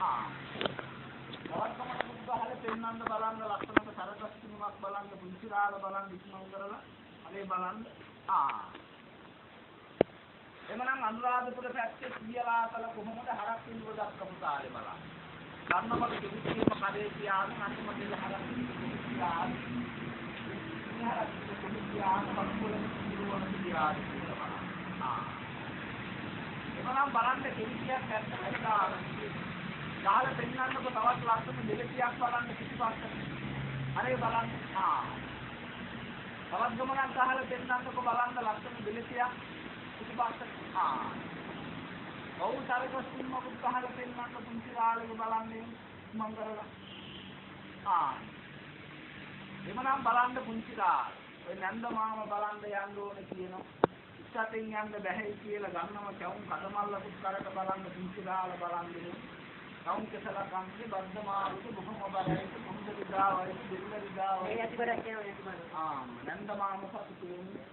ආ. තවත් ගමනකුත් ගහලා පෙන්වන්න බලන්න ලස්සනට සරකස් සිනුමක් බලන්න පුංචි රාළ බලන්න ඉක්මන් කරලා අනේ බලන්න. ආ. එමනම් අනුරාධපුර පැත්තේ සීයලා අතල කොහොමද හරක් පිළිව දක්වපු තාලේ බලන්න. ගන්නකොට කිසිම කරේ තියාගෙන අන්තිම දෙල හරක් පිළිව තියාගෙන හරක් පිළිව තියාගෙන වක්කොල පිළිවන තියාගෙන කියලා බලන්න. ආ. එමනම් බලන්න කෙලිටියක් ඇත්තට දාගෙන ගහලා පෙන්නන්නකො තවත් ලස්සන දෙලටියක් බලන්න පිටිපස්සට. අනේ බලන්න. ආ. තවත් ගමනක් ගහලා පෙන්නන්නකො බලන්න ලස්සන දෙලටියක් පිටිපස්සට. ආ. ඔව් සරකස් සින්මකුත් ගහලා පෙන්නන්න පුංචි රාළෙක බලන්නේ මං කරලා. ආ. එමනම් බලන්න පුංචි රාළ. ඔය නැන්ද මාම බලන්න යන්න ඕනේ කියනවා. ඉස්සතෙන් යන්න බැහැ කියලා ගන්නම කැවුම් කඩමල්ලකුත් කරට බලන්න පුංචි රාළ බලන්න. කවුන් කෙසලක් අංගේ බද්ද මාරුක බොහොම බලයිද කොහොමද විදාවයිද දෙල්ල විදාවයිද ඒ ඇතිබරක් කියනවා ඇතිබර. ආ නැන්ද මාම සතුටු වෙන්නේ.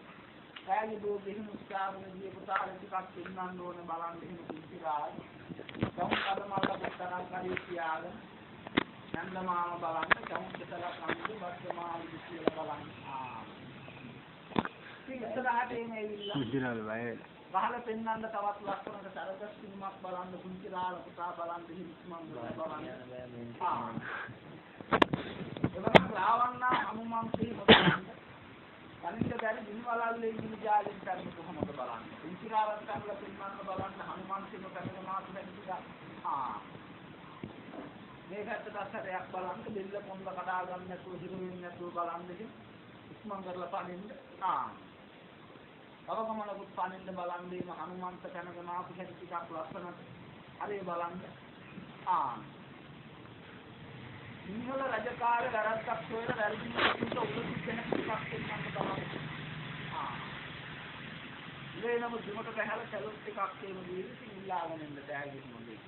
කෑලි බෝග එහෙම උස්කාරන ගිය පුතාලා ටිකක් පෙන්නන්න ඕනේ බලන්න එහෙම පුංචි රාළ. කවුන් කඩමල්ලකුත් තරම් කරේ තියාගෙන නැන්ද මාම බලන්න කවුන් කෙසලක් අංගේ බද්ද මාරුක කියලා බලන්න. ආ. ඉතින් ඉස්සරහට එන්නේ ඇවිල්ලා පුංචි රාළ බය වෙලා. ගහලා පෙන්නන්න තවත් ලස්සනට සරකස් සිනුමක් බලන්න පුංචි රාළ පුතා බලන්න එහෙම ඉක්මන් කරලා බලන්න. ආ. එවනම් රාවණා හනුමන් සිහි බලන්න. කලින්ද බැරි ගිනි වලල්ලේ ගිනි ජාලෙන් කරන්නේ කොහොමද බලන්න. පුංචි රාළත් කරලා පෙන්නන්න බලන්න හනුමන් සිහි පැනගෙන මාසු හැටි ටික. ආ. මේ පැත්තට සැරයක් බලන්න බෙල්ල කොන්ද කඩා ගන්න නැතුව හිර වෙන්නේ නැතුව බලන්න ඉතින් ඉක්මන් කරලා පනින්න. ආ. තව ගමනකුත් පනින්න බලන්න මේ හනුමන්ත පැනගෙන ආපු හැටි ටිකක් ලස්සනට හරි බලන්න. ආ. සිංහල රජ කාලේ වැරද්දක් හොයලා වැරදි මිනිස්සුන්ට උඩ තිබෙන ටිකක් පෙන්නන්න බලන්න. ආ. ඉලේ නම බිමට බහැලා සැලුට් ටිකක් එහෙම දීලා ඉතින් ඉල්ලාගෙන ඉන්න තෑගි මොඳේ.